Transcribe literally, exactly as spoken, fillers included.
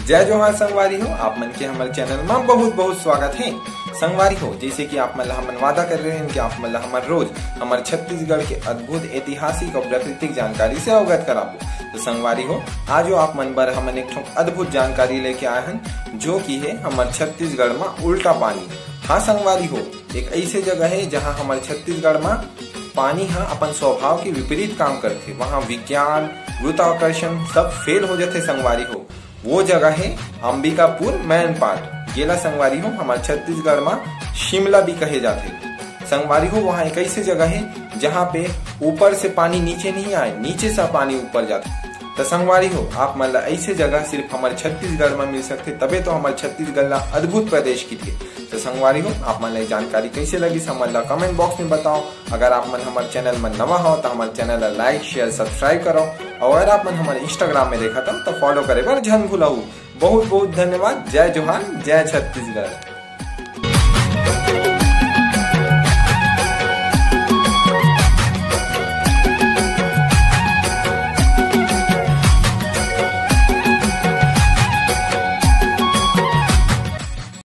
जय जोहार संगवारी हो, आप मन के हमर चैनल म बहुत बहुत स्वागत हे। संगवारी हो, जैसे कि आप मन ला हमन वादा करे रहेन कि आप मन ला हमन रोज हमर छत्तीसगढ़ के अद्भुत ऐतिहासिक और प्राकृतिक जानकारी से अवगत कराबो। तो संगवारी हो, आजो आप मन बर हमन एक ठो अद्भुत जानकारी लेके आए हन, जो कि हे हमर छत्तीसगढ़ म उल्टा पानी। हाँ संगवारी हो, एक ऐसे जगह हे जहाँ हमर छत्तीसगढ़ म पानी ह अपन स्वभाव के विपरीत काम करथे। वहाँ विज्ञान, गुरुत्वाकर्षण सब फेल हो जाथे संगवारी हो। वो जगह हे अंबिकापुर मैनपाट, जेला संगवारी हो हमर छत्तीसगढ़ म शिमला भी कहे जाथे। संगवारी हो, वहाँ एक ऐसे जगह हे जहाँ पे ऊपर से पानी नीचे नहीं आए, नीचे से पानी ऊपर जाथे। त संगवारी हो, आप मन ला ऐसे जगह सिर्फ हमर छत्तीसगढ़ म मिल सकथे, तबे तो हमर छत्तीसगढ़ ला अद्भुत प्रदेश किथे। त संगवारी हो, आप मन ला ये जानकारी कैसे लगिस, हमन ला कमेंट बॉक्स में बताओ। अगर आप मन हमर चैनल म नवा हो त हमर चैनल ला लाइक, शेयर, सब्सक्राइब करो। और अगर आप मन हमर Instagram में देखत हो त फॉलो करे बर झन भुलाऊ। बहुत बहुत धन्यवाद। जय जोहार, जय छत्तीसगढ़।